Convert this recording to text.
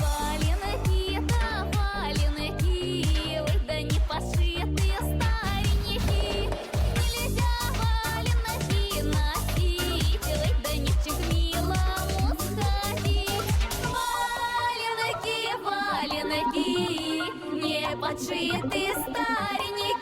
Валенки, да валенки, ой, да не пошитые старенькие. Нельзя валенки носить, ой, да не в чем к милому сходить. Валенки, валенки, не подшитые старенькие.